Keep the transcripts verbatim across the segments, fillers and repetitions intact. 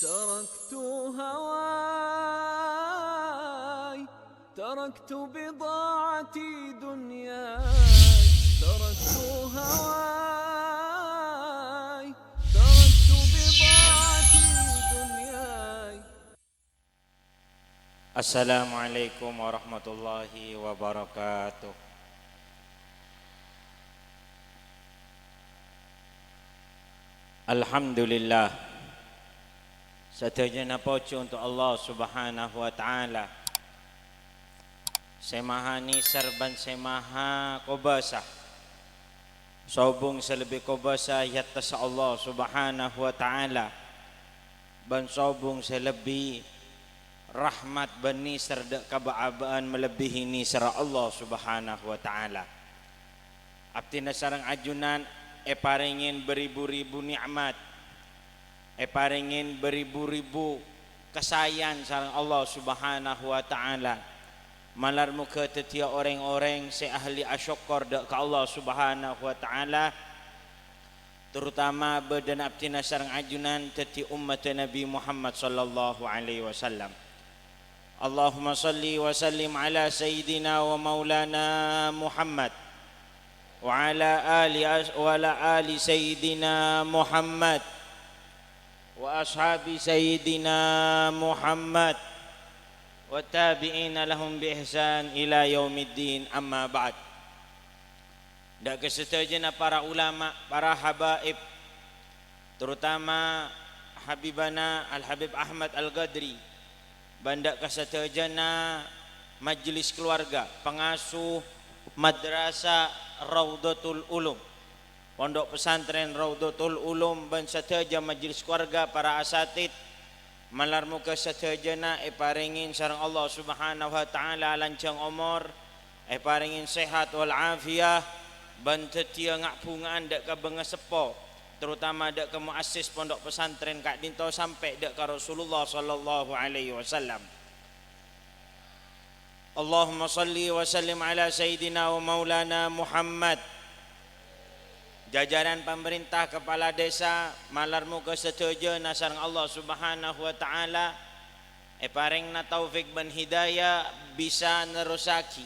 تركت هواي، تركت بضاعتي دنياي، تركت هواي، تركت بضاعتي دنياي. Assalamualaikum warahmatullahi wabarakatuh. Alhamdulillah. Sadhâjâna pojhi onto' Allah Subhanahu wa Ta'ala, sè Maha Nèsèr bân sè Maha Kobâsa. Sobung sè lebbi kobâsa è attassa Allah Subhanahu wa Ta'ala, bân sobung sè lebbi rahmat bân nèsèr dâ' ka bâ'-abâ'ân malebbihi nèsèrra Allah Subhanahu wa Ta'ala. Abdhina sareng ajunan èparèngè baribu-ribu nè'mat, èparèngè baribu-ribu kasaèyan sareng Allah Subhanahu wa Ta'ala. Malar moghâ dhâddhiyâ orèng-orèng sè ahli asokkor dâ' ka Allah Subhanahu wa Ta'ala, terutama bâdâna abdhina sareng ajunan dhâddhi ommaddhâ Nabbhi Muhammad sallallahu alaihi wasallam. Allahumma shalli wa sallim ala sayyidina wa maulana Muhammad, wa ala ali as-, wa ala ali sayyidina Muhammad, wa ashabi sayyidina Muhammad, wa tabi'ina lahum bi ihsan ila yaumiddin, amma ba'd. Dâ' ka sadhâjâna para ulama, para habaib, terutama Habibana Al-Habib Ahmad Al-Ghadri, bân dâ' ka sadhâjâna majelis keluarga, pangasuh Madrasah Raudhatul Ulum, Pondok Pesantren Raudhatul Ulum, bân sadhâjâ majelis keluarga, para asatid, malar moghâ sadhâjâna èparèngè sareng Allah Subhanahu wa Ta'ala lanjhâng omor, èparèngè sehat wal afiyah, bân dhâddhiyâ nga'-bhunga'an dâ' ka bângaseppo, terutama dâ' ka muassis pondok pesantren ka'dinto sampè' dâ' ka Rasulullah sallallahu alaihi wasallam. Allahumma shalli wa sallim ala sayyidina wa maulana Muhammad. Jajaran pamarènta, kepala desa, malar moghâ sadhâjâna sareng Allah Subhanahu wa Ta'ala èparèngana taufik bân hidayah bisa nerrossaghi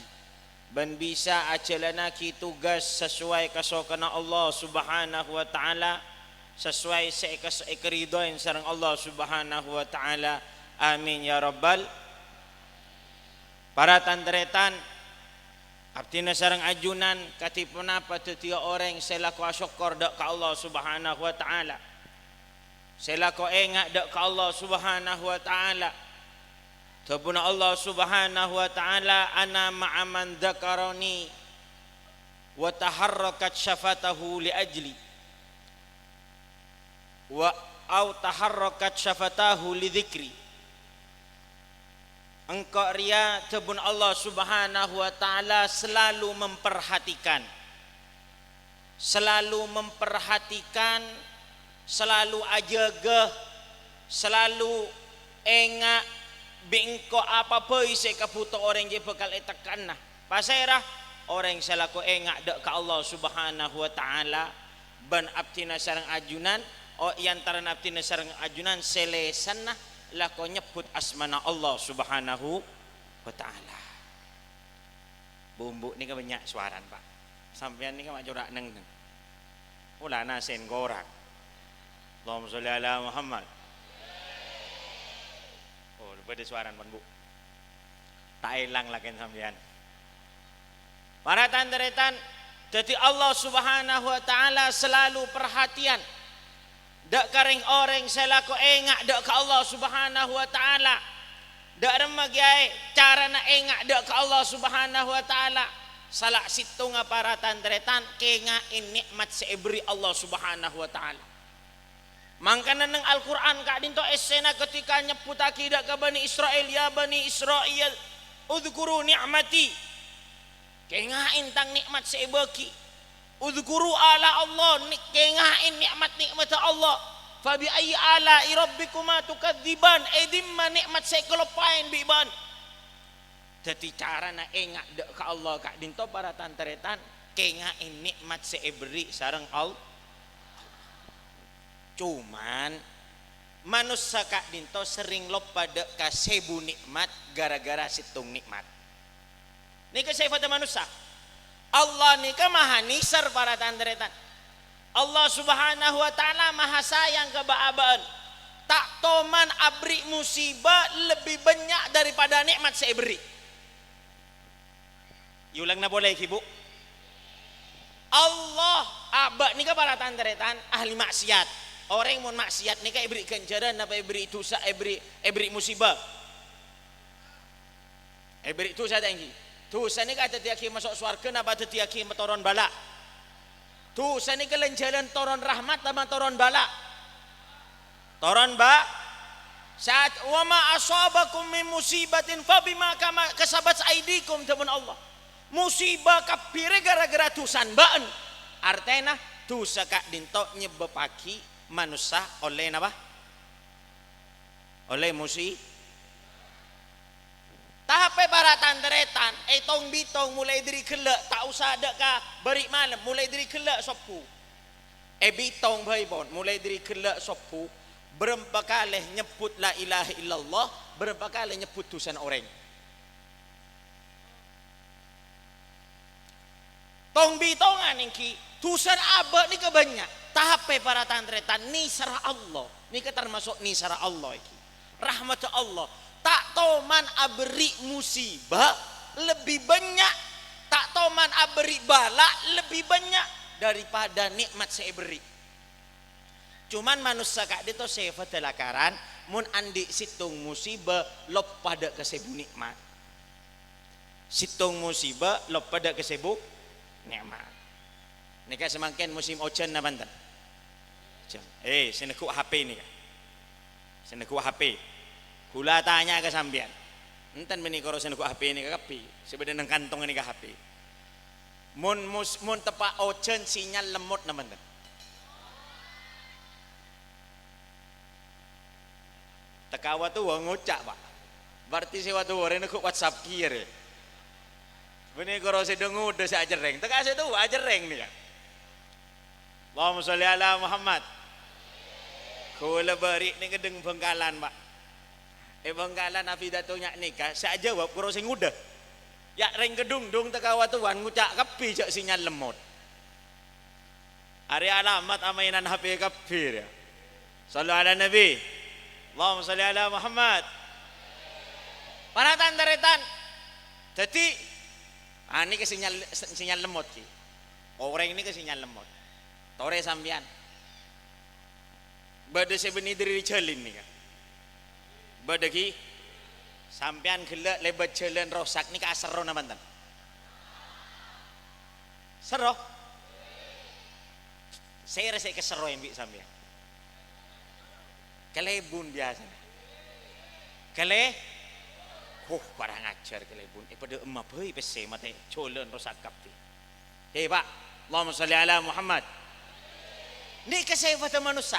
bân bisa ajhâlannaghi tugas sasoway kasokanna Allah Subhanahu wa Ta'ala, sasoway sè èkas-, èkaridhoè sareng Allah Subhanahu wa Ta'ala. Amin ya rabbal. Para tan-tarètan, abdhina sareng ajunan kadhi ponapa dhâddhiyâ orèng sè lako asokkor dâ' ka Allah Subhanahu wa Ta'ala, sè lako enga' dâ' ka Allah Subhanahu wa Ta'ala. Dhâbuna Allah Subhanahu wa Ta'ala, "Ana ma'a man dzakarani wa taharrakat syafatahu li ajli." Wa au taharrakat syafatahu li dzikri. Engko' rèya, dhâbuna Allah Subhanahu wa Ta'ala, selalu memperhatikan. Selalu memperhatikan, selalu ajâgâ, selalu enga' bi' engko' apa bhâi sè èkabhuto orèng jiyâ bhâkal ètekkanna. Pasèra? Orèng sè lako enga' dâ' ka Allah Subhanahu wa Ta'ala, bân abdhina sareng ajunan, o, è antarana abdhina sareng ajunan sè lèsanna lako nyebbhut asmana Allah Subhanahu wa Ta'ala. Bu'-embu' nèka bânnya' sowarana, Pak. Sampèyan nèka ma' cora' neng-enneng. Polana sèn korang. Allahumma sholli ala Muhammad. Oh, bâdâ sowarana, Bu'. Ta' èlang lakèn sampèyan. Para tan-tarètan, dhâddhi Allah Subhanahu wa Ta'ala salalu parhatèyan dâ' ka rèng-orèng sè lako enga' dâ' ka Allah Subhanahu wa Ta'ala. Dâ' remma kèyaè carana enga' dâ' ka Allah Subhanahu wa Ta'ala? Sala sèttonga para tan-tarètan, kènga'è nè'mat sè èberri' Allah Subhanahu wa Ta'ala. Mangkana neng Al-Qur'an ka'dinto èssèna ketika nyebbhuttaghi dâ' ka Bani Isra'il, "Ya Bani Isra'il, udzkuru ni'mati." Kènga'è tang nè'mat sè èbâghi. "Udzkuru ala Allah," nè-, kènga'è nè'mat-nè'matta Allah. "Fa bi ayyi ala'i rabbikuma tukadziban?" È dimma nè'mat sè èkaloppaè bi' bâ'na? Dhâddhi carana enga' dâ' ka Allah ka'dinto para tan-tarètan, kènga'è nè'mat sè èberri' sareng Allah. Cuman, Manossa ka'dhinto serrèng loppa dâ' ka sèbu nè'mat ghârâ-ghârâ sèttong nè'mat. Nèka sèfatta manossa. Allah nèka maha nèser, para tan-tarètan. Allah Subhanahu wa Ta'ala maha sayang ka bâ'-abâ'ân. Ta' toman aberri' musiba lebbi bânnya' daripada nè'mat sè èberri'. Èolangana polè, ghi, Bu. Allah, abâ' nèka para tan-tarètan ahli maksiat. Orèng mon maksiat nèka èberri' ghânjhârân napa èberri' dhusa, èberri', èberri' musiba? Èberri' dhusa ta' ènggi? Dhusa nèka adhâddhiyâghi maso' sowarghâ napa adhâddhiyâghi matoron bâlâ'? Dhusa nèka lan-jhâlân toron rahmat napa toron bâlâ'? Toron bâ-, sa'at, "Wa ma asabakum min musibatin fa bima kama-, kasabat aidikum," dhâbuna Allah. Musiba kabbhi rè ghârâ-ghârâ dhusana bâ'ân. Artèna, dhusa ka'dhinto' nyebbabbhâghi manossa ollè napa? Ollè musi-, Tapè para tan-tarètan, ètong-bitong molaè dâri ghellâ', ta' osa dâ' ka bâri' malem, molaè dâri ghellâ' sobbhu. Èbitong bhâi pon, molaè dâri ghellâ' sobbhu, bârâmpa kalè nyebbhut la ilaha illallah, bârâmpa kalè nyebbhut dhusana orèng. Tong-bitongan ènggi, dhusana abâ' nèka bânnya', tapè para tan-tarètan, nèserra Allah. Nèka tamaso' nèserra Allah ènggi. Rahmaddhâ Allah. Ta' toman aberri' musiba lebbi bânnya', ta' toman aberri' bâlâ' lebbi bânnya' daripada nè'mat sè èberri'. Coman manossa ka'dhinto' sèfatta lakaran, mon andi' sèttong musiba loppa dâ' ka sèbu nè'mat. Sèttong musiba loppa dâ' ka sèbu nè'mat. Nèka samangkèn musim ojhân napa enten? Ojhân. Eh, sè neggu' H P nèka. Sè neggu' H P. Kaulâ atanya ka sampèyan. Enten bânnè koro sè neggu' H P nèka kabbhi. Sè bâdâ neng kantongnga nèka H P. Mon mus-, mon teppa' ojhân sinyal lemmot napa enten? Teka wa towa ngoca', Pak. Berarti sè wa towa rè neggu' WhatsApp kèya rè. Bânnè koro sè dâ-ngodâ sè acerrèng. Teka sè towa acerrèng nèka. Allahumma sholli ala Muhammad. Kaulâ bâri' nèng ghedheng Bhângkalan, Pak. È Bhângkalan apidato nya' nèka, sè ajâwâb koro sè ngodâ. Ya' rèng Kedungdung teka wa towan ngoca' kabbhi jâ' sinyal lemmot. Arèya alamat amaènan H P kabbhi, rèya. Shallu ala Nabi. Allahumma shalli ala Muhammad. Para tan-tarètan. Dhâddhi, ah, nèka sinyal, sinyal lemmot, ghi. Orèng nèka sinyal lemmot. Torè sampèyan. Bâdâ sè bânnè dâri jhâlân nèka. Bâdâ, ghi. Sampèyan ghellâ' lèbât jhâlân rosak nèka aserro napa enten? Serro? Sèra sè èkaserro embi' sampèyan? Kalèbun biyasana. Kalè-, huh, kurang ajar kalèbun. Eh, padâ emma bhâi pèssè matè, jhâlân rosak kabbhi. He, Pak. Allahumma shalli ala Muhammad. Nèka sèfatta manossa.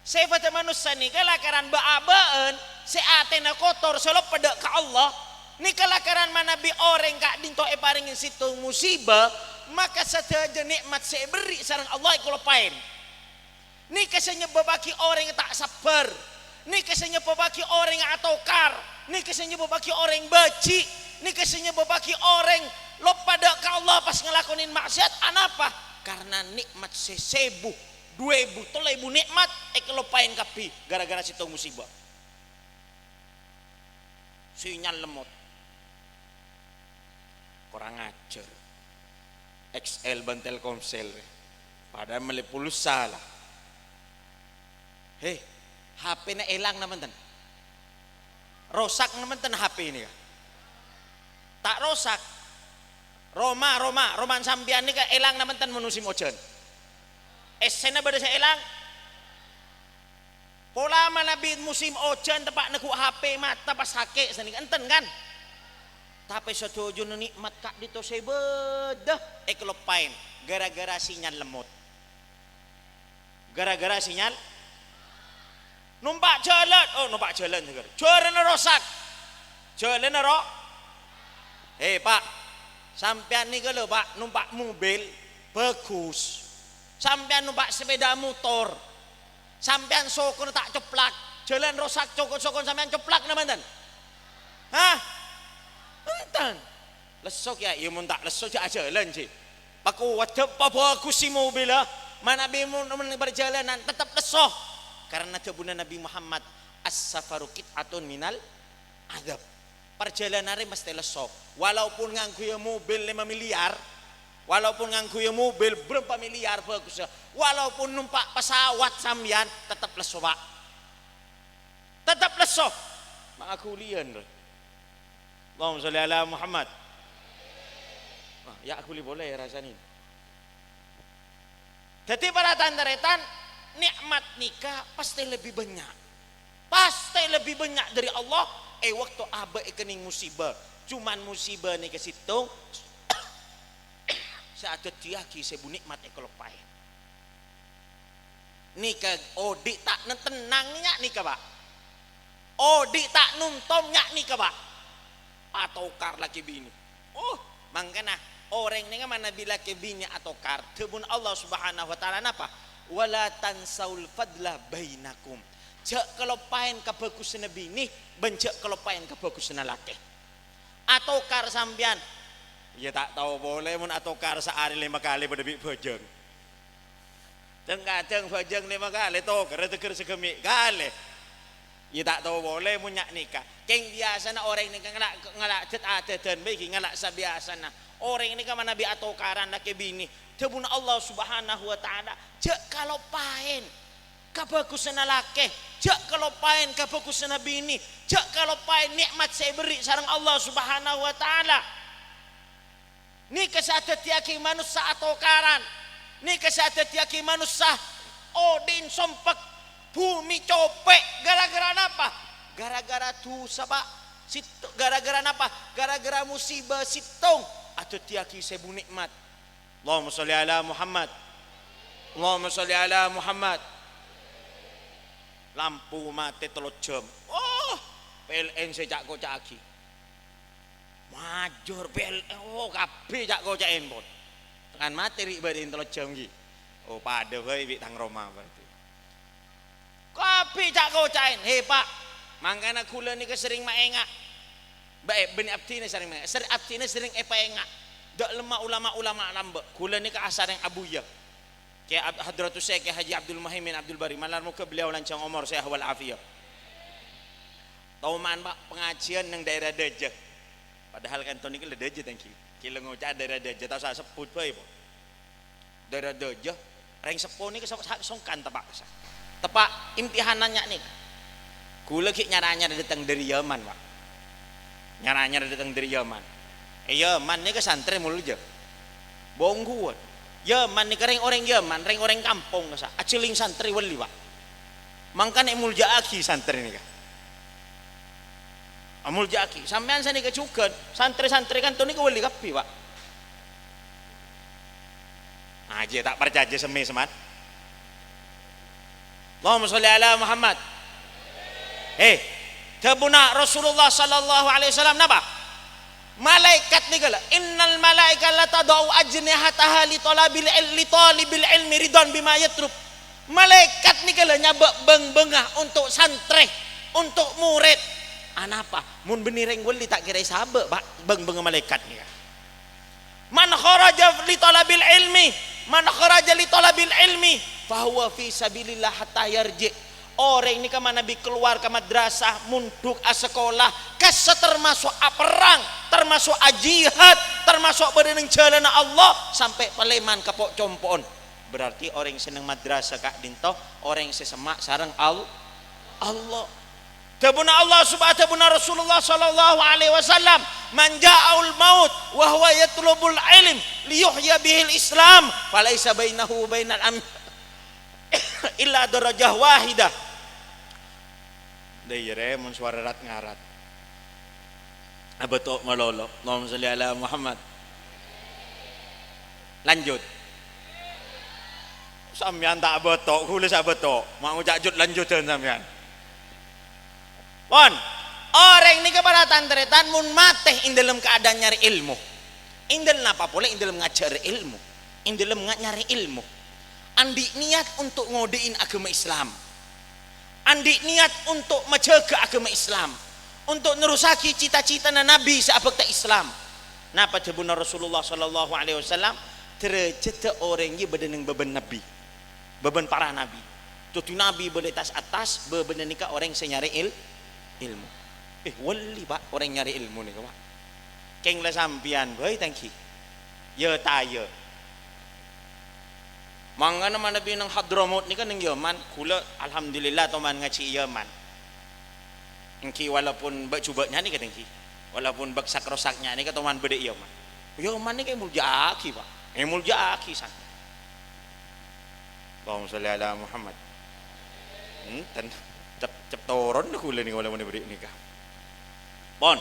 Sèfatta manossa nèka lakaran bâ'-abâ'ân sè atèna kotor, sè loppa dâ' ka Allah. Nèka lakaran manabi orèng ka'dinto èparèngè sèttong musiba, maka sadhâjâ nè'mat sè èberri' sareng Allah èkaloppaèn. Nèka sè nyebbabbhâghi orèng ta' sabbhâr. Nèka sè nyebbabbhâghi orèng atokar. Nèka sè nyebbabbhâghi orèng bâji'. Nèka sè nyebbabbhâghi orèng loppa dâ' ka Allah pas ngalakonè ma'siyat. Anapa? Karna nè'mat sè sèbu, du èbu, tello èbu nè'mat èkaloppaèn kabbhi ghârâ-ghârâ sèttong musiba. Sinyal lemmot. Kurang ajar. X L bân Telkomsel. Padahal mellè pulsa la. He, H P-na èlang napa enten? Rosak napa enten H P nèka? Ta' rosak. Roma, roma, romana sampèyan nèka èlang napa enten mon musim ojhân? Essèna bâdâ sè èlang? Pola manabi musim ojhân teppa' neggu' H P mata pas sakè' sanèka, enten kan? Tapè sadhâjâna nè'mat ka'dinto sè bâdâ èkaloppaèn ghârâ-ghârâ sinyal lemmot. Ghârâ-ghârâ sinyal nompa' jhâlân, oh, nompa' jhâlân, jhâlânna rosak. Jhâlânna ro-, he, Pak, sampèyan nèka lho, Pak, nompa' mobil bhâghus. Sampèyan nompa' sepeda motor. Sampèyan sokona ta' copplak, jhâlân rosak, soko-, sokona sampèyan copplak napa enten? Hah? Enten. Lesso kèya, iyâ mon ta' lesso jhâ' ajhâlân, jhi. Pakowaddhâ, pabhâghussè mobilla, manabi mon, mon parjhâlânan tettep lesso. Karna dhâbuna Nabi Muhammad, "As-safaru qit'atun minal adzab." Parjhâlânan rè mastè lesso. Walaupun ngangghuya mobil lèma miliar, walaupun ngangghuya mobil bârâmpa miliar bhâghussa, walaupun nompa' pesawat sampèyan, tettep lesso, Pak. Tettep lesso. Ma' aghuliyân, rè. Allahumma sholli ala Muhammad. Wah, yâ aghuli polè rassana. Dhâddhi, para tan-tarètan, nè'mat nèka pastè lebbi bânnya'. Pastè lebbi bânnya' dhâri Allah è bâkto abâ' èkennèng musiba. Coma musiba nèka sèttong sè adhâddhiyâghi sèbu nè'mat èkaloppaè. Nèka odi' ta' nè-, tennang nya' nèka, Pak. Odi' ta' nontom nya' nèka, Pak. Atokar lakè binè. Oh, mangkana orèng nèka manabi lakè binè atokar, dhâbuna Allah Subhanahu wa Ta'ala napa? "Wa la tansaul fadla bainakum." Jhâ' kaloppaèn kabhâghusânna binè, bân jhâ' kaloppaèn kabhâghusânna lakè. Atokar sampèyan. Iyâ ta' tao polè mon atokar saarè lèma kalè padâ bi' bhâjâng. Dhâng-kadhâng bhâjâng lèma kalè, tokarra tegghâr sagâmè' kalè. Iyâ ta' tao polè mon nya' nèka. Kèng biyasana orèng nèka ngala', ngala' dâd-adâdân bhâi ghi ngala' sabiyasana. Orèng nèka manabi atokaran lakè binè. Dhâbuna Allah Subhanahu wa Ta'ala, jhâ' kaloppaèn kabhâghusânna lakè, jhâ' kaloppaèn kabhâghusânna binè, jhâ' kaloppaèn nè'mat sè èbherri' sareng Allah Subhanahu wa Ta'ala. Nèka sè adhâddhiyâghi manossa atokaran. Nèka sè adhâddhiyâghi manossa odi'na sompek, bhumè copè'. Gara-gara napa? Gara-gara dhusa, Pak. Sètto-, gara-gara napa? Gara-gara musiba sèttong adhâddhiyâghi sèbu nè'mat. Allahumma sholli ala Muhammad. Allahumma sholli ala Muhammad. Lampu matè tello jhâm. Oh, P L N sè ca'-koca'aghi. Major P L N, oh, kabbhi ca'-koca'èpon. Tengnga matè ri' bâdâ tello jhâm ghi. Oh, padâ bhâi bi' tang roma berarti. Kabbhi ca'-koca'èn, "He, Pa', mangkana ghulâ nèka serrèng maènga'." Bâ-, eh, bânnè abdhina serrèng maènga'. Ser-, abdhina serrèng èpaènga'. Dâ' lemma ulama-ulama lambâ'. Ghulâ nèka asarèng abuya. Kè Ab-, Hadratus Syekh Haji Abdul Muhaimin Abdul Bari, malar moghâ beliau lanjhâng omor, sehat wal afiat. Toman, Pa', pangajiyân neng daerah Dâjâ. Padahal kanto nèka la Dâjâ, tèngghi. Kèla ngoca' daerah Dâjâ, ta' osa sebbhut bhâi, Po. Daerah Dâjâ, rèng seppo nèka sa-, sa-, songkan teppa' kassa. Teppa' imtihanan nya' nèka. Ghulâ ghi' nyar-anyar dâteng dâri Yaman, Pa'. Nyar-anyar dâteng dâri Yaman. È Yaman nèka santrè molja. Bhungguwân. Yaman nèka rèng-orèng Yaman, rèng-orèng kampong kassa. Ajhâling santrè wali, Pa'. Mangkana èmolja'aghi santrè nèka. Amolja'aghi. Sampèyan sanèka jhughân, santrè-santrè kanto nèka wali kabbhi, Pa'. Ajiyâ ta' parcajâ semme-semman. Allahumma sholli ala Muhammad. Eh, dhâbuna Rasulullah sallallahu alaihi wasallam napa? Malaèkat nèka la, "Innal malaikata la tadau ajnihataha li thalabil il-, li thalibil ilmi ridhan bima yatlub." Malaèkat nèka la nyabâ' bâng-bângnga onto' santrè, onto' morèd. Anapa? Mon bânnè rèng wali ta' kèra èsabâ', Pa', bâng-bângnga malaèkat nèka. "Man kharaja li thalabil ilmi, man kharaja li thalabil ilmi, fahuwa fi sabilillah hatta yarji'." Orèng nèka manabi kalowar ka madrasah, mondhuk asakola, kassa tamaso' aperrang, tamaso' ajihad, tamaso' bâdâ neng jhâlânna Allah, sampè' palèman ka po'-compo'na. Berarti orèng sè neng madrasah ka'dinto orèng sè semma' sareng Al-, Allah. Dhâbuna Allah subha-, dhâbuna Rasulullah sallallahu alaihi wasallam, "Man ja'ahul maut wa huwa yatlubul ilm liyuhya bihil Islam, falaisa bainahu wa bainal am-, illa darajah wahidah." Dâ' iyâ rè, mon sowara rat-ngarat. Abâto' malolo. Allahumma sholli ala Muhammad. Lanjut. Sampèyan ta' abâto', ghulâ sè abâto'. Ma' ngoca' jhut lanjutân sampèyan. Pon. Orèng nèka para tan-tarètan mon matè è dâlem keadaan nyarè ilmu. È dâlem napa polè? È dâlem ngajhâr ilmu. È dâlem nga-, nyarè ilmu. Andi' niyat onto' ngodâ'in aghâma Islam. andi' niyat untuk majâgâ aghâma Islam, untuk nerrossaghi cita-citana Nabi sè abhâkta Islam. Napa dhâbuna Rasulullah sallallahu alaihi wasallam? Dârâjhâddhâ orèng jiyâ bâdâ neng bâbân Nabi, bâbân para nabi. Dhâddhi Nabi bâdâ è attas-attas, bâbâna nèka orèng sè nyarè il-, ilmu. Eh, wali, Pak, orèng nyarè ilmu nèka, Pak. Kèng la sampèyan bhâi, ta' ènggi? Yâ, ta' yâ. Mangkana manabi neng Hadramaut nèka neng Yaman, kaulâ alhamdulillah toman ngajhi è Yaman. Ènggi walaupun bâ'-jhubâ'na nèka ènggi, walaupun bâk sak-rosak nèka toman bâdâ è Yaman. Yaman nèka èmoljâ'âghi, Pak. Èmoljâ'âghi san. Allahumma shalli ala Muhammad. Enten, cep-, cep toron kaulâ nèka walaupun bâdâ nèka. Pon.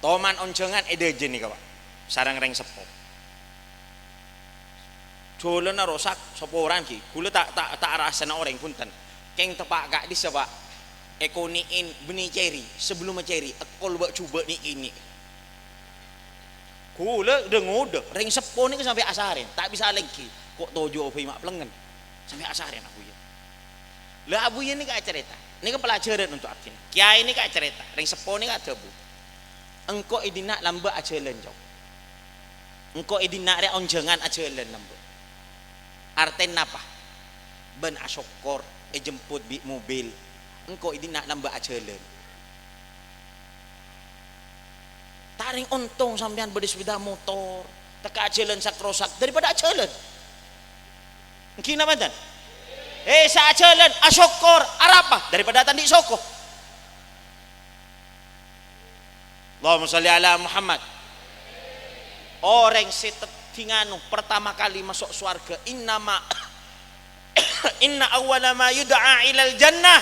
Toman onjhângan è dâjâ nèka, Pak. Sareng rèng seppo. Jhâlânna rosak, saporana ghi. Kaulâ ta', ta', ta' arasana orèng, bhunten. Kèng teppa' ka'dissa, Pak. Èkonè'è bânnè cèrè, sabellunna cèrè, èkol bâ'-jhubâ' nè'-kènè'. Kaulâ dâ-ngodâ, rèng seppo nèka sampè' asarèn, ta' bisa alèngghi. Ko' toju' bhâi ma' plengngen. Sampè' asarèn, Abuya. La, Abuya nèka acarèta. Nèka pelajaran untuk abdhina. Kèyaè nèka acarèta, rèng seppo nèka adhâbu. Engko' è dinna' lambâ' ajhâlân, Cong. Engko' è dinna' rèya onjhângan ajhâlân lambâ'. Artèna napa? Bân asokkor èjemput bi' mobil. Engko' è dinna' lambâ' ajhâlân. Ta' rèng ontong sampèyan bâdâ sepeda motor, tekka' jhâlân sak-rosak, daripada ajhâlân. Ènggi napa enten? Eh, sè ajhâlân, asokkor, arapa? Daripada ta' andi' soko. Allahumma shalli ala Muhammad. Orèng sè teddhi nganu, pertama kali maso' sowarghâ, innama, inna awwala ma yud'a ilal jannah.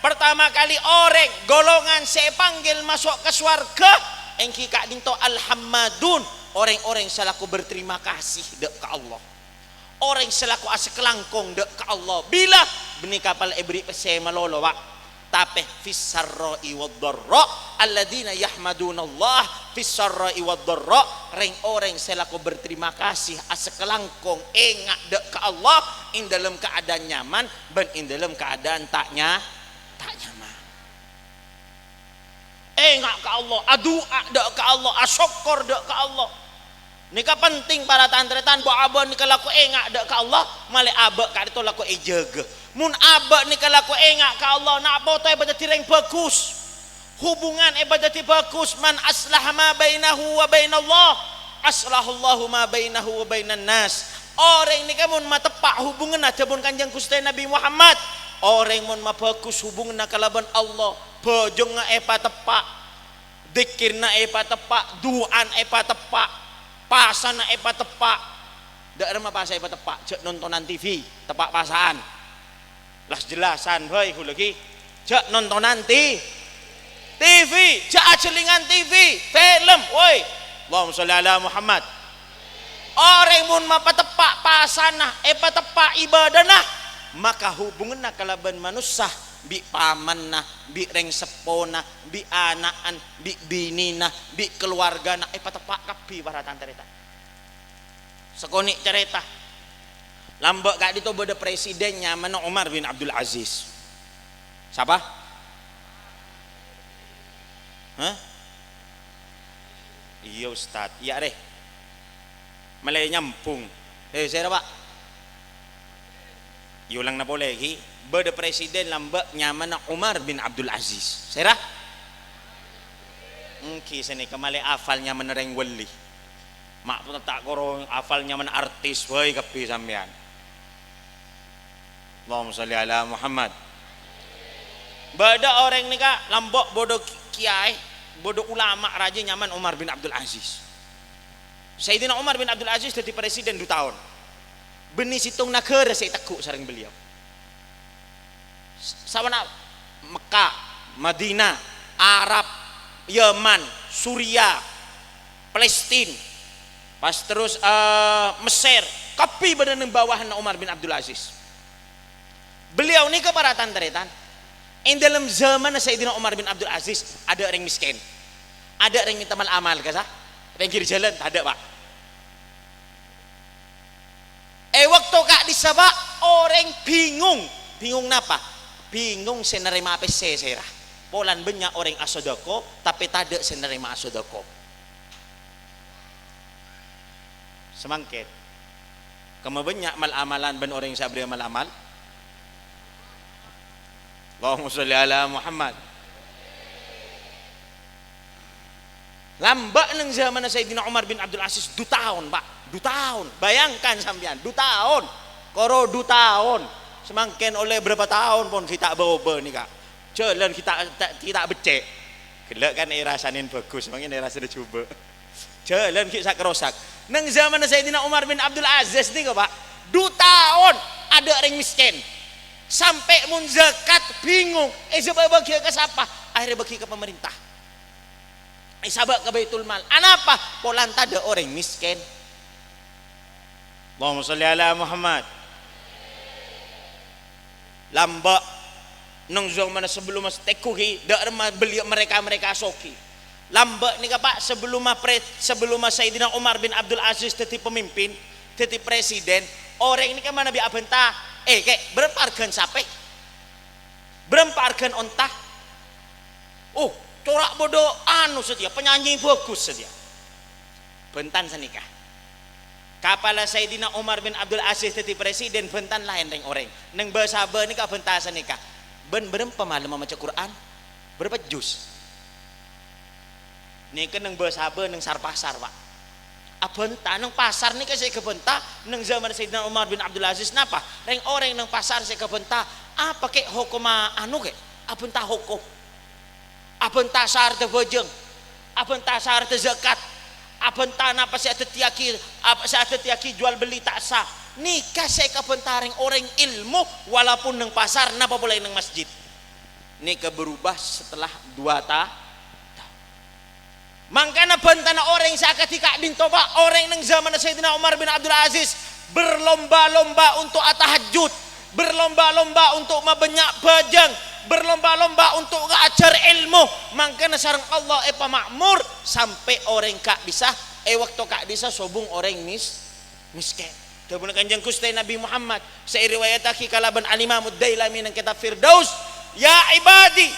Pertama kali orèng, golongan sè èpanggil maso' ka sowarghâ, ènggi ka'dinto al-hammadun, orèng-orèng sè lako berterima kasih dâ' ka Allah. Orèng sè lako asakalangkong dâ' ka Allah. Bilâ? Bânnè kapal èberri' pèssè malolo, Pak. Tapè fis sarra'i wad dharra, alladzina yahmadunallah fis sarra'i wad dharra, rèng-orèng sè lako berterima kasih, asakalangkong, enga' dâ' ka Allah, è dâlem keadaan nyaman bân è dâlem keadaan ta' nya-, ta' nyaman. Enga' ka Allah, adu'a dâ' ka Allah, asokkor dâ' ka Allah. Nèka penting, para tan-tarètan, bâ' abâ' nèka lako enga' dâ' ka Allah, malè abâ' ka'dinto lako èjâgâ. Mon abâ' nèka lako enga' ka Allah, na' poto èpadâddhi rèng bhâghus. Hubungan èpadâddhi bhâghus, "Man aslaha ma bainahu wa bainallah, aslahallahu ma bainahu wa bainan nas." Orèng nèka mon mateppa' hubunganna, dhâbuna Kanjeng Ghustè Nabbhi Muhammad, orèng mon mabhâghus hubunganna kalabân Allah, bhâjângnga èpateppa', Dzikirna èpateppa', du'ana èpateppa', pasana èpateppa'. Dâ' remma pasa èpateppa', jhâ' nontonan T V, teppa' pasa'an. Las-jellasan bhâi ghulâ ghi. Jhâ' nontonan T-, T V, jhâ' ajhâlingan T V, film, woi. Allahumma sholli ala Muhammad. Orèng mon mapateppa' pasana, èpateppa' ibâdâna, maka hubunganna kalabân manossa, bi' pamanna, bi' rèng seppona, bi' ana'na, bi' binèna, bi' kalowargana èpateppa' kabbhi, para tan-tarètan. Sakonè' carèta, lambâ' ka'dinto bâdâ presiden nyamana Umar bin Abdul Aziz. Sapa? Hah? Iyâ, Ustad. Iyâ, rè. Malè nyambung. Eh, sèra, Pak? Èolangna polè, ghi. Bâdâ presiden lambâ' nyamana Umar bin Abdul Aziz. Sèra? Ènggi, sanèka malè afal nyamana rèng wali. Ma' ta' koro afal nyamana artis bhâi kabbhi sampèyan. Allahumma sholli ala Muhammad. Bâdâ orèng nèka lambâ' bâdâ ki-, kiyaè, bâdâ ulama rajâ nyamana Umar bin Abdul Aziz. Sayyidina Umar bin Abdul Aziz dhâddhi presiden du taon. Bânnè sèttong naghârâ sè ètegghu' sareng beliau. Sabbhân Mekkah, Madinah, Arab, Yaman, Suriah, Palestina, pas terros, eh, Mesir, kabbhi bâdâ neng bâbâna Umar bin Abdul Aziz. Beliau nèka para tan-tarètan, è dâlem zamanna Sayyidina Umar bin Abdul Aziz, adâ' rèng mèskèn, adâ' rèng mènta mal-amal, kassa', pèngghir jhâlân, tadâ', Pak. È bâkto ka'dissa, Pak, orèng bingung. Bingung napa? Bingung sè narèma pèssè sèra. Polana bânnya' orèng asodako, tapè tadâ' sè narèma asodako. Samangkèn. Kemma bânnya' mal-amalan bân orèng sè aberri' mal-amal? Allahumma sholli ala Muhammad. Lambâ' neng zamanna Sayyidina Umar bin Abdul Aziz, du taon, Pak. Du taon. Bayangkan sampèyan, du taon. Koro du taon. Samangkèn ollè bârâmpa taon pon ghi' ta' bâ-obâ nèka. Jhâlân ghi' ta', ta', ghi' ta' beccè'. Ghellâ' kan èrasanè bhâghus, samangkèn èrasana jhubâ'. Jhâlân ghi' sak-rosak. Neng zamanna Sayyidina Umar bin Abdul Aziz nèka, Pak, du taon adâ' orèng mèskèn. Sampè' mon zakat bingung, èsabâ bâgiyâ ka sapa? Akhèrra bâgi ka pamarènta. Èsabâ ka Baitul Mal. Anapa? Polana tadâ' orèng mèskèn. Allahumma sholli ala Muhammad. Lambâ' neng zamanna sabellunna sè tèngghu ghi, dâ' remma beliau mereka-mereka soghi. Lambâ' nèka, Pak, sabellunna pre-, sabellunna Sayyidina Umar bin Abdul Aziz dhâddhi pemimpin, dhâddhi presiden, orèng nèka manabi abânta, "Eh, Kè, bârâmpa arghâna sapè? Bârâmpa arghâna onta?" "Oh, cora' bâdâ anu satèya, penyanyi bhâghus satèya." Bhântan sanèka. Kapala Sayyidina Umar bin Abdul Aziz dhâddhi presiden, bhântan laèn rèng-orèng. Neng bâ-sabâ nèka bhânta sanèka. "Bân bârâmpa malemma maca Qur'an? Bârâmpa juz?" Nèka neng bâ-sabâ neng sar-pasar, Pak. Abhânta neng pasar nèka sè èkabhânta neng zaman Sayyidina Umar bin Abdul Aziz. Napa? Rèng-orèng neng pasar sè èkabhânta. Apa Kè hokomma anu Kè? Abhânta hokom. Abhânta saarèdhâ bhâjâng, abhânta saarèdhâ zakat, abhânta napa sè adhâddhiyâghi, ap-, sè adhâddhiyâghi jual beli ta' sah. Nèka sè èkabhânta rèng-orèng èlmo, walaupun neng pasar, napa polè neng masjid. Nèka berubah setelah dua ta-, taon. Mangkana bhântana orèng sè akadhi ka'dinto, Pak, orèng neng zamanna Sayyidina Umar bin Abdul Aziz, berlomba-lomba untuk atahajjud, berlomba-lomba untuk mabânnya' bhâjâng, berlomba-lomba untuk ngajhâr èlmo, mangkana sareng Allah èpama'mor sampè' orèng ka'dissa', è bâkto ka'dissa' sobung orèng mis-, mèskèn. Dhâbuna Kanjeng Ghustè Nabbhi Muhammad sè èriwayataghi kalabân Al-Imam Ad-Dailami neng kètab Firdaus, "Ya ibadi,"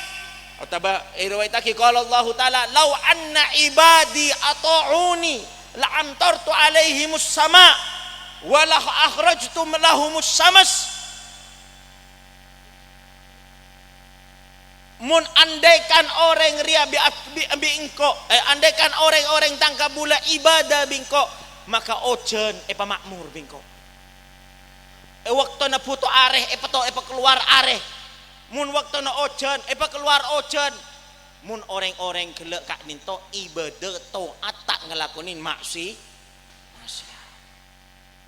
otabâ èriwayataghi qala Allahu Ta'ala, "Lau anna ibadi ata'uni la amtartu alaihimus sama' wa la akhrajtu lahumus syams." Mon andaikan orèng rèya bi-, bi-, bi' engko', eh, andaikan orèng-orèng tang kabulâ ibâdâ bi' engko', maka ojhân èpama'mor bi' engko'. È bâktona bhuto arè, èpato-, èpakalowar arè. Mon bâktona ojhân, èpakalowar ojhân. Mon orèng-orèng ghellâ' ka'dinto ibâdâ, to'at, ta' ngalakonè ma'si-, ma'siyat.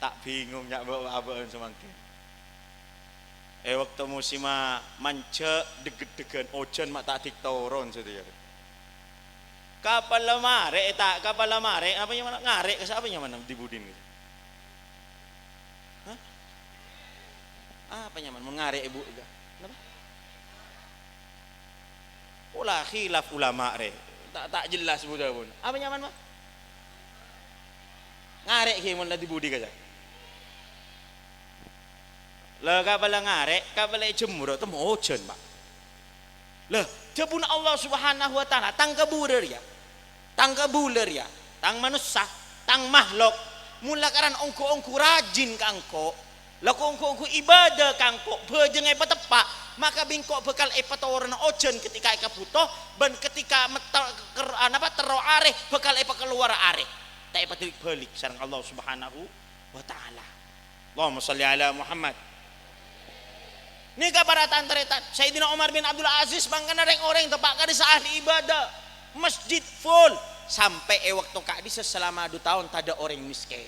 Ta' bingung nya' bâ'-, abâ'ân samangkèn. È bâkto musimma manjhâ', dhegghâ'-dhegghâ'ân ojhân ma' ta' dik toron satèya. Kapalla marè', ta', kapalla marè', apa nyamana? Ngarè' ka sapa nyamana di budin? Hah? Apa nyamana? Mon ngarè', Bu, napa? Pola khilaf ulama rè. Ta', ta' jelas budhâbun. Apa nyamana, Pak? Ngarè' ghi mon la di budi kajâ. La kapalla ngarè', kapalla èjemmor, temmo ojhân, Pak. Lah, dhâbuna Allah Subhanahu wa Ta'ala, "Tang kabulâ rèya, tang kabulâ rèya, tang manossa, tang mahlok, mon lakaran ongghu-ongghu rajin ka engko', lako ongghu-ongghu ibâdâ ka engko', bhâjângnga èpateppa', maka bi' engko' bhâkal èpatorona ojhân ketika èkabhuto, bân ketika mette-, ker-, anapa, terro arè, bhâkal èpakalowara arè." Ta' èpadhâlik-bhâlik sareng Allah Subhanahu wa Ta'ala. Allahumma shalli ala Muhammad. Nèka para tan-tarètan, Sayyidina Umar bin Abdul Aziz mangkana rèng-orèng teppa' ka'dissa' ahli ibâdâ. Masjid full. Sampè' è bâkto ka'dissa' salama du taon tadâ' orèng mèskèn.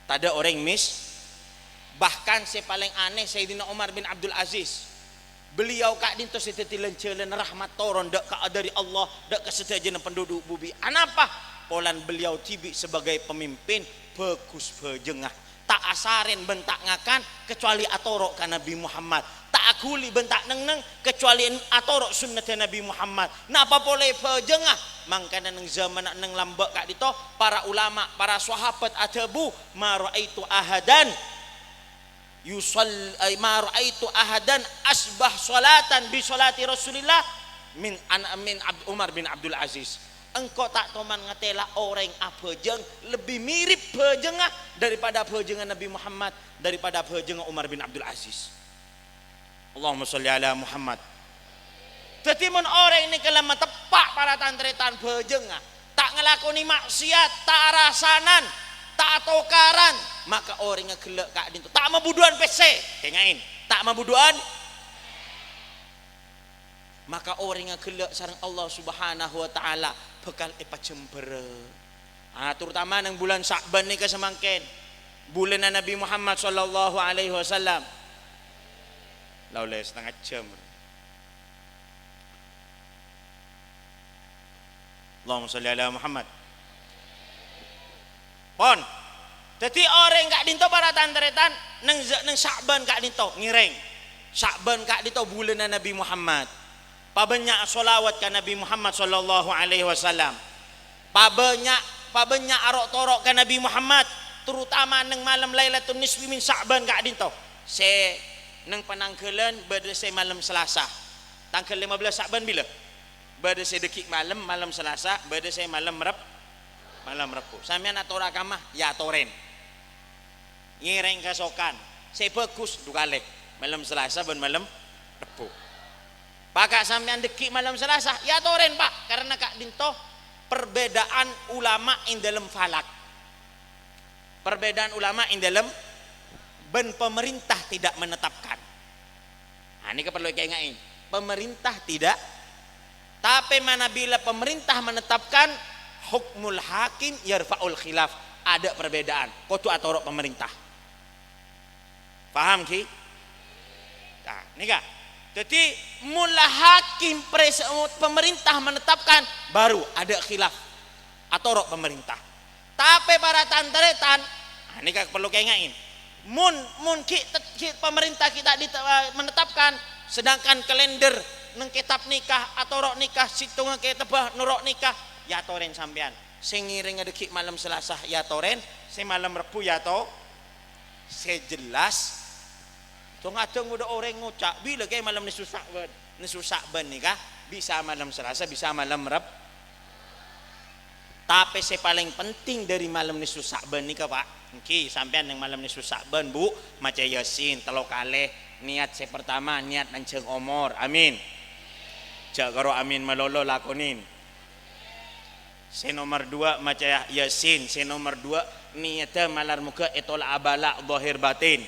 Tadâ' orèng mès-, bahkan sè palèng anè Sayyidina Umar bin Abdul Aziz. Beliau ka'dinto sè dhâddhi lan-jhâlânna rahmat toron dâ' ka, dhâri Allah, dâ' ka sadhâjâna penduduk bumi. Anapa? Polana beliau dhibi' sebagai pemimpin bhâghus bhâjângnga. Ta' asarèn bân ta' ngakan, kecuali atoro' ka Nabi Muhammad. Ta' aghuli bân ta' neng-neng, kecuali atoro' sunnadda Nabi Muhammad. Napa polè bhâjângnga? Mangkana neng zamanna neng lambâ' ka'dinto, para ulama, para sahabat adhâbu, "Ma ra'aitu ahadan Yusall-, ay, ma ra'aitu ahadan asbah sholatan bi sholati Rasulillah min an-, min Ab-, Umar bin Abdul Aziz. Engko' ta' toman ngatela orèng abhâjâng lebbi mirip bhâjângnga daripada bhâjângnga Nabi Muhammad, daripada bhâjângnga Umar bin Abdul Aziz. Allahumma sholli ala Muhammad. Dhâddhi, mon orèng nèka la mateppa' para tan-tarètan bhâjângnga, ta' ngalakonè ma'siyat, ta' arasanan, ta' atokaran, maka orèngnga ghellâ' ka'dinto. Ta' mabudhuwân pèssè, kènga'è, ta' mabudhuwân. Maka orèngnga ghellâ' sareng Allah Subhanahu wa Ta'ala bhâkal èpajembhârâ. Ah, terutama neng bulân Sya'ban nèka samangkèn. Bulânna Nabi Muhammad sallallahu alaihi wasallam. La ollè satengnga jam. Allahumma sholli ala Muhammad. Pon. Dhâddhi orèng ka'dinto para tan-tarètan neng, neng Sya'ban ka'dinto ngèrèng. Sya'ban ka'dinto bulânna Nabi Muhammad. Pabânnya' sholawat ka Nabi Muhammad sallallahu alaihi wasallam. Pabânnya', pabânnya' aro'-toro' ka Nabi Muhammad, terutama neng malem Lailatul Nisfi min Sya'ban ka'dinto. Sè neng panangghâlân bâdâ sè malem Selasa. Tangghâl lèma bellâs Sya'ban bilâ? Bâdâ sè dâggi' malem, malem Selasa, bâdâ sè malem Reb-, malem Rebbhu. Sampèyan atora kamma, ya atorèn. Ngèrèng kasokan. Sè bhâghus, du kalè. Malem Selasa bân malem Rebbhu. Paka' sampèyan dâggi' malem Selasa, ya atorèn, Pa'. Karena ka'dinto perbedaan ulama in dalam falak. Perbedaan ulama in dalam bân pemerintah tidak menetapkan. Nah, ini perlu kaènga'è. Pemerintah tidak, tapè manabila pemerintah menetapkan, hukmul hakim yarfa'ul khilaf. Ada perbedaan. Kodhu atoro' pemerintah. Paham, ghi? Nah, nèka. Dhâddhi, mola hakim pres-, pemerintah menetapkan, baru ada khilaf. Atoro' pemerintah. Tapè para tan-tarètan, nah, nèka perlu kaènga'è. Mon, mon ghi' tet-, ghi' pemerintah kita di-, menetapkan, sedangkan kalender neng kètab nikah, atoro' nikah, sèttongnga kètabbhâ noro' nikah, ya atorèn sampèyan. Sè ngèrèngnga dâggi' malem Selasa, ya atorèn, sè malem Rebbhu, ya ato-, Sè jelas, dhâng-adhâng bâdâ orèng ngoca', "Bilâ kèya malem Nisfu Sya'ban?" Nisfu Sya'ban nèka bisa malem Selasa, bisa malem Reb-, tapè sè palèng penting dâri malem Nisfu Sya'ban nèka, Pa', èngghi sampèyan neng malem Nisfu Sya'ban, Bu, maca Yasin tello kalè. Niyat sè partama, niyat nanjhâng omor. Amin. Jhâ' karo amin malolo, lakonè. Sè nomer duwâ' maca Yasin, sè nomer duwâ' niyaddhâ malar moghâ ètola'a bâlâ dhâhir bâtèn.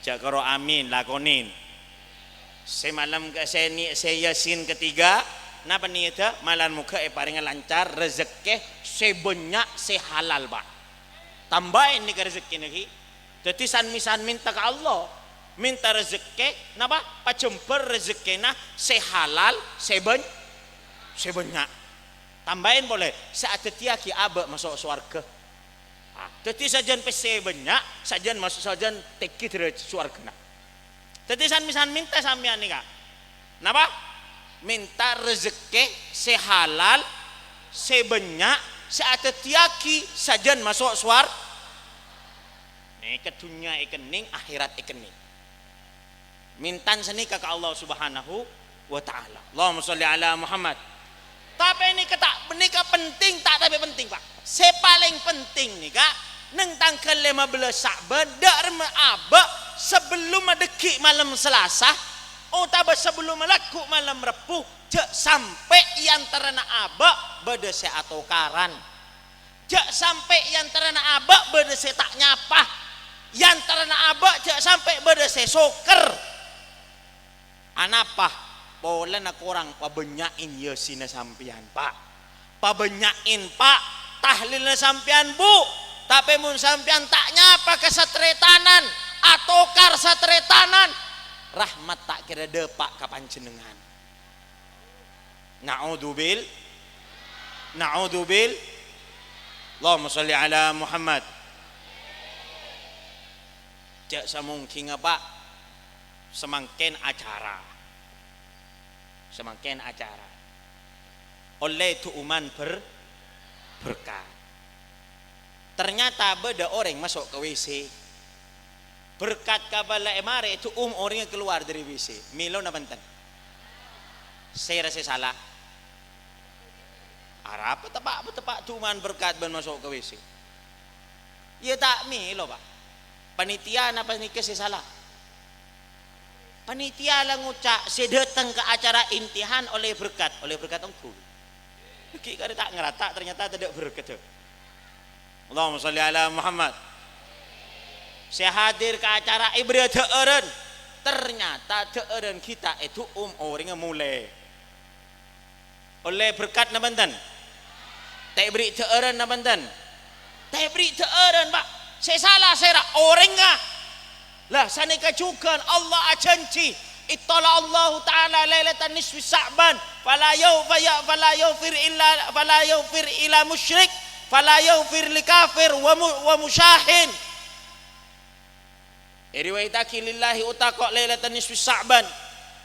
Jhâ' karo amin, lakonè. Sè malem ka-, sè ni-, sè Yasin ketiga, napa niyaddhâ? Malar moghâ èparèngè lancar, rejekkè sè bânnya', sè halal, Pa'. Tambâi nèka rejekkèna, ghi. Dhâddhi san-, mè-, san mènta ka Allah, mènta rejekkè, napa? Pajembhâr rejekkèna sè halal, sè bân-, sè bânnya'. Tambâi polè, sè adhâddhiyâghi abâ' maso' sowarghâ. Ah, dhâddhi sajân pèssè bânnya', sajân maso', sajân tèngghi dârâjhât sowarghâna. Dhâddhi san-, san mènta sampèyan nèka. Napa? Mènta rejekkè sè halal, sè bânnya', sè adhâddhiyâghi sajân maso' sowar-, nèka dhunnya èkennèng, akhèrat èkennèng. Mèntan sanèka ka Allah Subhanahu wa Ta'ala. Allahumma sholli ala Muhammad. Tapè nèka ta', nèka penting, ta' tapè penting, Pa'. Sè palèng penting nèka, neng tangghâl lèma bellâs Sya'ban, dâ' remma abâ' sabellunna dâggi' malem Selasa, otabâ sabellunna lagghu' malem Rebbhu, jhâ' sampè' è antarana abâ' bâdâ sè atokaran. Jhâ' sampè' è antarana abâ' bâdâ sè ta' nyapa. È antarana abâ' jhâ' sampè' bâdâ sè soker. Anapa? Polana korang pabânnya'è Yasinna sampèyan, Pa'. Pabânnya'è, Pa', tahlilna sampèyan, Bu. Tapè mon sampèyan ta' nyapa ka sataretanan, atokar sataretanan, rahmat ta' kèra dâpa' ka panjhennengngan. Na'udzubil-, na'udzubil-, Allahumma sholli ala Muhammad. Jhâ' samongghing apa? Samangkèn acara. Samangkèn acara. Ollè du'uman ber-, berkat. Ternyata bâdâ orèng maso' ka W C. Berkat kabâlâ è marè èdu'um orèngnga kalowar dâri W C. Mèlo napa enten? Sèra sè sala? Arapa teppa'-teppa' du'umman berkat bân maso' ka W C? Iyâ ta' mèlo, Pak. Panitia napa nèka sè sala? Panitia la ngoca' sè dâteng ka acara intihan ollè berkat, ollè berkat ongghu. Ghi' karè ta' ngarata, ternyata tadâ' berkat. Allahumma sholli ala Muhammad. Sè hadir ka acara èberri' dhâ'ârân, ternyata dhâ'ârân ghi' ta' èdu'um orèngnga molè. Ollè berkat napa enten? Ta' èberri' dhâ'ârân napa enten? Ta' èberri' dhâ'ârân, Pak. Sè sala sèra? Orèngnga. Lah, sanèka jhughân Allah ajhânjhi, "Ittala Allahu Ta'ala lailatan nisfi Sya'ban, fala yau-, faya-, fala yaufir illa, fala yaufir ila musyrik, fala yaufir li kafir wa mu-, wa musyahin." Èriwayataghi, "Lillahi utaqo lailatan nisfi Sya'ban,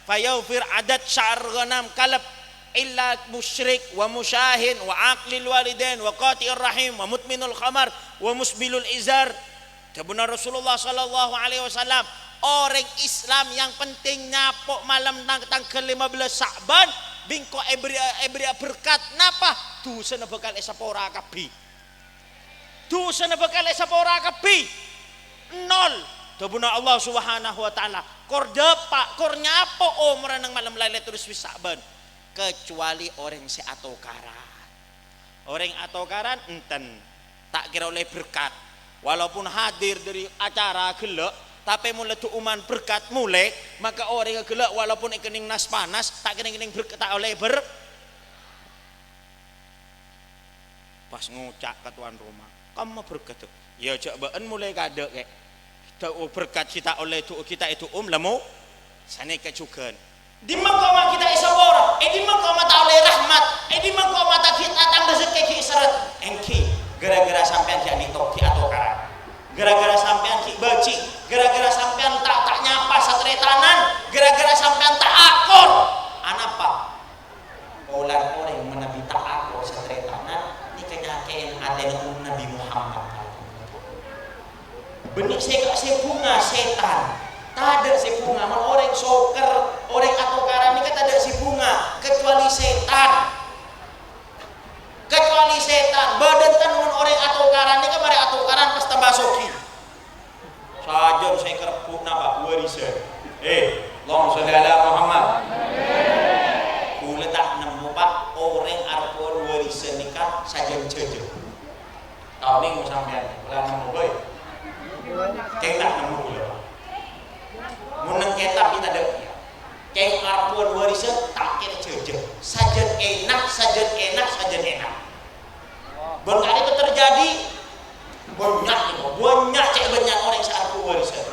fayaufir adad sya'ar ghanam kalb, illa musyrik wa musyahin wa aqlil walidain wa qati'ir rahim wa mutminul khamar wa musbilul izar." Dhâbuna Rasulullah sallallahu alaihi wasallam, "Orèng Islam yang penting nyapo' malem tang-, tangghâl lèma bellâs Sya'ban, bi' engko' èberri'-, èberri'a berkat." Napa? Dhusana bhâkal èsapora kabbhi. Dhusana bhâkal èsapora kabbhi. Nol. Dhâbuna Allah Subhanahu wa Ta'ala, "Kor dâpa', kor nyapo' omorra neng malem Lailatul Nisfi Sya'ban, kecuali orèng sè atokaran." Orèng atokaran enten, ta' kèra ollè berkat. Walaupun hadir dâri acara ghellâ', tapè mon la du'umman berkat molè, maka orèngnga ghellâ' walaupun èkennèng nas-panas, ta' kennèng-kennèng berk-, ta' ollè ber-, Pas ngoca' ka towan roma, "Kemma berkatta?" "Iyâ, jhâ' bâ'ân molè kaadâ', Kè'. Dâ-, berkat ghi' ta' ollè du-, ghi' ta' èdu'um, la mo-, sanèka jhughân. È dimma koma ghi' ta' èsapora? È dimma koma ta' ollè rahmat? È dimma koma ta' ghi' ta' tang rejekkè ghi' serret?" Èngghi, gara-gara sampèyan ghi' andi' to-, ghi' atokaran. Gara-gara sampèyan ghi' bâji'. Gara-gara sampèyan ta', ta' nyapa sataretanan. Gara-gara sampèyan ta' akor. Anapa? Polana orèng manabi ta' akor sataretanan, nèka nyakè'è atèna Nabi Muhammad. Bânnè sè, sè bhunga sètan. Tadâ' sè bhunga. Mon orèng sokkèr, orèng atokaran nèka tadâ' sè bhunga, kecuali sètan. Kecuali sètan. Bâdânten mon orèng atokaran nèka marè atokaran pas tamba soghi. Sajân sè èkarebbhu' napa? Warisan. Eh, Allahumma sholli ala Muhammad. Kaulâ ta' nemmo, Pak, orèng arebbhuwân warisan nèka sajân jhâjhâ. Tao nèng sampèyan? Kaulâ nemmo, boy. Kèng ta' nemmo kaulâ, Pak. Mon neng kètab ghi' tadâ'. Kèng arebbhuwân warisan ta' kèra jhâjhâ. Sajân ènak, sajân ènak, sajân ènak. Bân ka'dinto terjadi, bânnya', bânnya', cè' bânnya' orèng sè arebbhu warisan.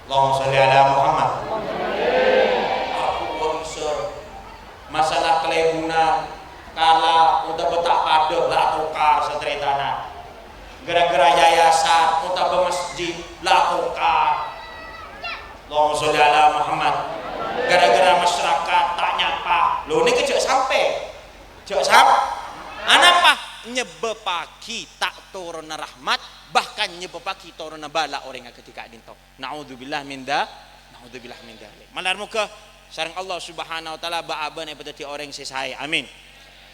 Allahumma sholli ala Muhammad. Arebbhu warisan. Masalah kalèbunna, kala otabâ ta' padâ, la atokar sataretanan. Gara-gara yayasan otabâ masjid, la atokar. Allahumma sholli ala Muhammad. Gara-gara masyarakat ta' nyapa. Lho, nèka jhâ' sampè'. Jhâ' sap-, anapa? Nyebbhâbbhâghi ta' toronna rahmat, bahkan nyebbhâbbhâghi toronna bâlâ orèng akadhi ka'dinto. Na'udzubillah min dza-, na'udzubillah min dzalik. Malar moghâ sareng Allah Subhanahu wa Ta'ala bâ'-abâ'na èpadhâddhi orèng sè saè. Amin.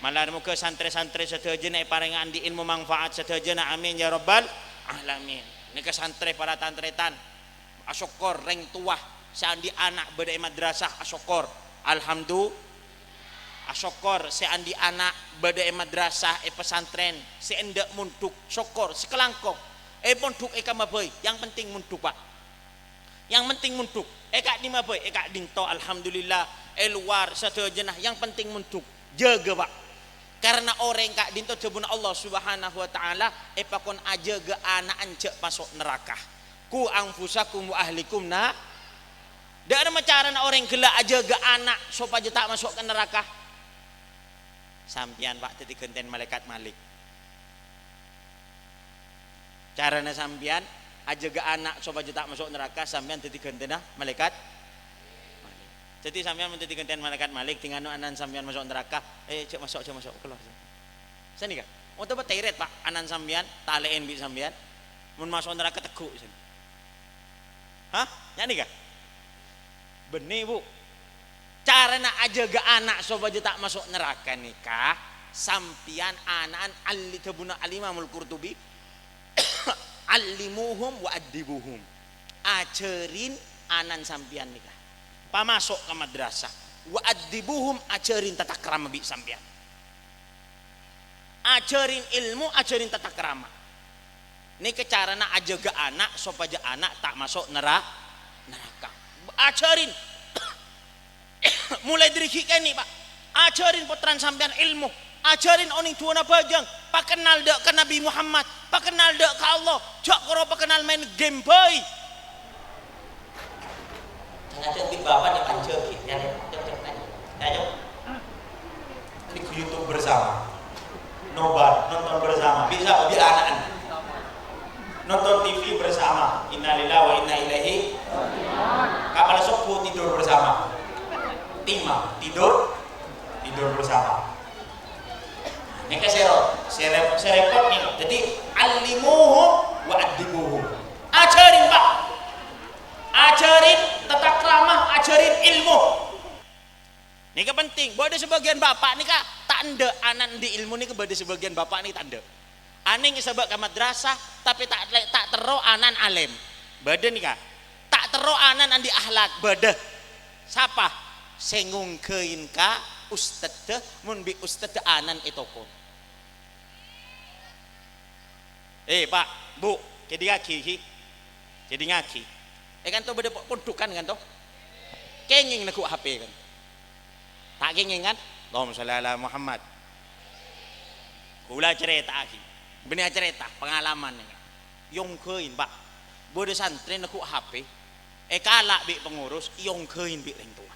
Malar moghâ santrè-santrè sadhâjâna èparèngngaghi ilmu manfaat sadhâjâna. Amin ya rabbal alamin. Nèka santrè para tan-tarètan. Asokkor rèng towa sè andi' ana' bâdâ è madrasah, asokkor. Alhamdu-, asokkor sè andi' ana' bâdâ è madrasah, è pesantren, sè endâ' mondhuk, sokkor. Sakalangkong, è mondhuk è kamma bhâi, yang penting mondhuk, Pak. Yang penting mondhuk. È ka'dimma bhâi, è ka'dinto, alhamdulillah, è lowar, sadhâjâna, yang penting mondhuk. Jâgâ, Pak. Karna orèng ka'dinto dhâbuna Allah Subhanahu wa Ta'ala èpakon ajâgâ ana'na jhâ' maso' naraka. "Qu anfusakum wa ahlikum na-," Dâ'remma carana orèng ghellâ' ajâgâ ana' sopajâ ta' maso' ka naraka? Sampèyan, Pak, dhâddhi ghântèna malaèkat Malik. Carana sampèyan ajâgâ ana' sopajâ ta' maso' naraka, sampèyan dhâddhi ghântèna malaèkat Malik. Dhâddhi sampèyan mon dhâddhi ghântèna malaèkat Malik, dhing anu ana'na sampèyan maso' naraka, "Eh, jhâ' maso', jhâ' maso', kalowar." Sanèka. Otabâ tèrèt, Pak, ana'na sampèyan, talè'èn bi' sampèyan. Mon maso' naraka teggu' sèn. Hah? Nya' nèka? Bânnè, Bu. Carana ajâgâ ana' sopajâ ta' maso' naraka nèka, sampèyan ana'an alli-, dhâbuna Al-Imamul Qurtubi, "Allimuhum wa addibuhum." Ajhârin ana'an sampèyan nèka. Pamaso' ka madrasah. "Wa addibuhum," ajhârin tatakrama bi' sampèyan. Ajhârin èlmo, ajhârin tatakrama. Nèka carana ajâgâ ana' sopajâ ana' ta' maso' nera-, neraka. Ajhârin. Molaè dhâri ghi' kènè', Pa'. Ajhârin pottrana sampèyan èlmo. Ajhârin onèng du'ana bhâjâng. Pakennal dâ' ka Nabbhi Muhammad. Pakennal dâ' ka Allah. Jhâ' koro pakennal maèn game bhâi. Sangajâ bi' bapa' nè panjhâ ghi, ya, nè? Cep, cep, ayo. Ayo. Ini YouTube bersama. Nobar, nonton bersama. Bisa, bi' ana'an. Nonton T V bersama. Innalillahi wa inna ilaihi. Kapala sobbhu tidur bersama. Timang, tidur, tidur bersama. Nèka sè ro-, sè rep-, sè repot nèka. Dhâddhi, "Allimuhum wa addibuhum." Ajhârin, Pa'. Ajhârin tatakrama, ajhârin èlmo. Nèka penting. Bâdâ sabâgiyân bapa' nèka ta' endâ', ana' andi' èlmo nèka bâdâ sabâgiyân bapa' nèka ta' endâ'. Anèng èsabâ' ka madrasah, tapè ta', ta' terro ana'an alèm. Bâdâ nèka. Ta' terro ana'an andi' akhlak. Bâdâ. Sapa? Sè ngongghâi ka ustadhdhâ, mon bi' ustadhdhâ ana'an ètokol. Eh, Pa', Bu', kèdingngaghi, ghi. Kèdingngaghi. Eh, kanto bâdâ po-, pondukan, kanto? Kèngèng neggu' H P, kan? Ta' kèngèng, kan? Allahumma shalli ala Muhammad. Kaulâ carèta'aghi. Bânnè acarèta pangalaman, nèka. Èongghâi, Pa'. Bâdâ santrè neggu' H P, èkala' bi' pengurus, èongghâi bi' rèng towa.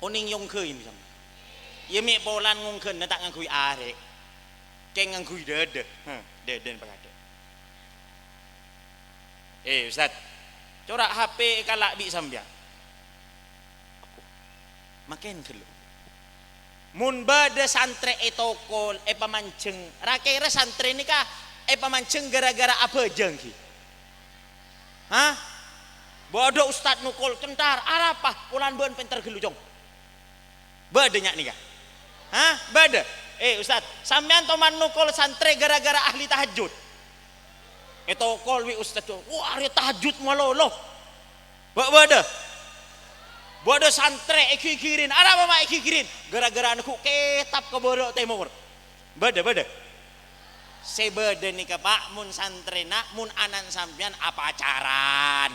Onèng èongghâi, sampèyan. Iyâ, mè' polana ngongghâna ta' ngangghuy arè'. Kèng ngangghuy dâdâ. Heh, dâdâna pakadâ. Eh, Ustad, cora' H P èkala' bi' sampèyan. Makèn ghâllu. Mon bâdâ santrè ètokol, èpamanjheng, ra-kèra santrè nèka èpamanjheng ghârâ-ghârâ abhâjâng, ghi. Hah? Bâdâ ustad nokol centar, arapa? Polana bâ'na pènter ghâllu, Cong. Bâdâ nya' nèka? Hah? Bâdâ? Eh, ustad, sampèyan toman nokol santrè ghârâ-ghârâ ahli tahajjud. Ètokol bi' ustad, "Wah, arè tahajjud malolo." Bâ-, bâdâ? Bâdâ santrè èghighiri. Arapa ma' èghighiri? Ghârâ-ghârâ neggu' kètab ka bârâ' tèmor. Bâdâ, bâdâ? Sè bâdâ nèka, Pa', mon santrèna, mon ana'na sampèyan apacaran,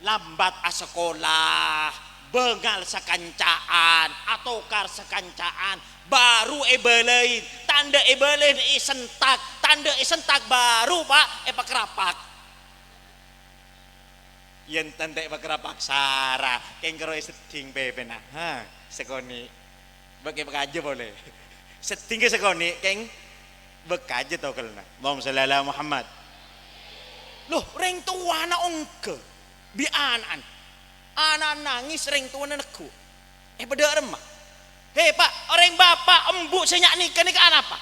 lambat asakola, bângal sakanca'an, atokar sakanca'an, bhuru èbâlâi, tandhâ èbâlâi èsentak, tandhâ èsentak bhuru, Pa', èpakrapak. Yèn ta' èpakrapak sara, kèng karo èseddhing pèpèna. Ha, sakonè'. Bâkè pakajâ polè. Seddhing kè sakonè', kèng bâkajâ tokolna. Allahumma shalli ala Muhammad. Loh, rèng towana ongghâ bi' ana'na. Ana'na nangès, rèng towana neggu'. Eh, padâ remma. He, Pa', orèng bapa', embu' sè nya' nèka, nèka anapa?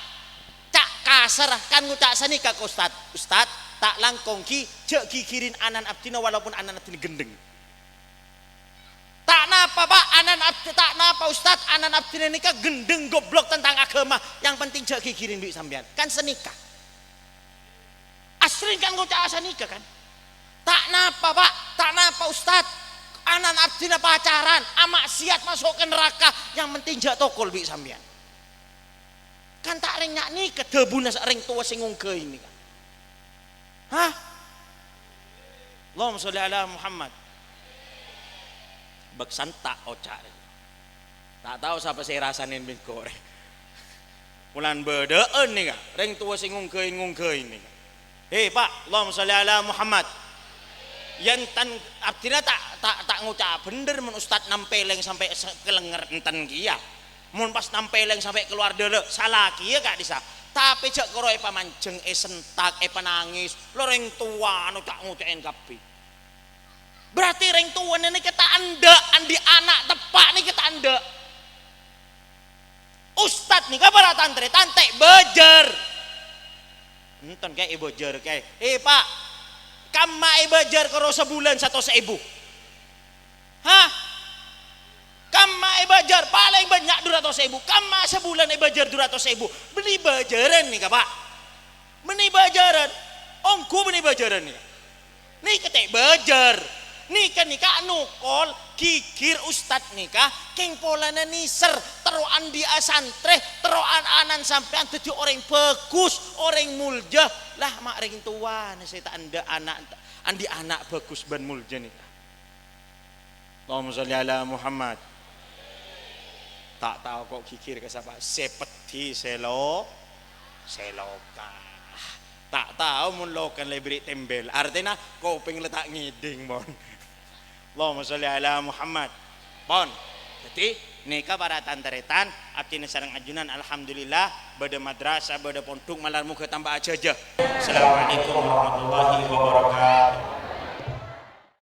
Ca' kasar kan ngoca' sanèka ka ustad, "Ustad, ta' langkong ghi, jhâ' ghighiri ana'na abdhina walaupun ana'na abdhina ghendheng." "Ta' napa, Pa', ana'na abdhi, ta' napa, Ustad, ana'na abdhina nèka ghendheng goblok tentang agama, yang penting jhâ' ghighiri bi' sampèyan." Kan sanèka. Asring kan ngoca'a sanèka, kan? "Ta' napa, Pa', ta' napa, Ustad. Ana'na abdhina pacaran, amaksiat, maso' ka naraka. Yang penting jhâ' tokol bi' sampèyan." Kan ta' rèng nya' nèka dhâbuna sa-, rèng towa sè ngongghâi nèka. Hah? Allahumma sholli ala Muhammad. Bâk santa' oca' rèya. Ta' tao sapa sè rasanè bengko rè. Polana bâdâ'ân nèka, rèng towa sè ngongghâi-ngongghâi nèka. He, Pa', Allahumma sholli ala Muhammad. Yèn tan abdhina ta', ta', ta' ngoca'a bhendher mon ustad nampèlèng sampè' se-, kalènger enten kèya. Mon pas nampèlèng sampè' kalowar dâlâ, sala kèya ka'dhissa'. Tapè jhâ' koro èpamanjheng, èsentak, èpanangès, la rèng towa ngoca'-ngoca'èn kabbhi. Berarti rèng towana nèka ta' endâ', andi' ana' teppa' nèka ta' endâ'. Ustad nèka para tantrè, tantè bâjâr. Enten kè èbâjâr kè. Eh, Pa', kamma èbâjâr karo sabulân satos èbu? Hah? Kamma èbâjâr palèng bânnya' dhu ratos èbu. Kamma sabulân èbâjâr dhu ratos èbu. Bânnè bâjârân nèka, Pa'. Bânnè bâjârân. Ongghu bânnè bâjârân nèka. Nèka ta' bâjâr. Nèka, nèka nokol ghighir ustad nèka, kèng polana nèser, terro andi'â santrè, terro an-, ana'na sampèyan dhâddhi orèng bhâghus, orèng molja. Lah, ma' rèng towana sè ta' endâ' ana', andi' ana' bhâghus bân molja nèka. Allahumma sholli ala Muhammad. Ta' tao ko' ghighir ka sapa? Sè peddhi sè lo-, sè loka. Ta' tao mon lokan la èberri' tembel. Artèna kopèng la ta' ngèdhing, pon. Allahumma sholli ala Muhammad. Pon. Dhâddhi, nèka para tan-tarètan, abdhina sareng ajunan, alhamdulillah, bâdâ madrasah, bâdâ pondhuk, malar moghâ tamba ajhâjâ. Assalamualaikum warahmatullahi wabarakatuh.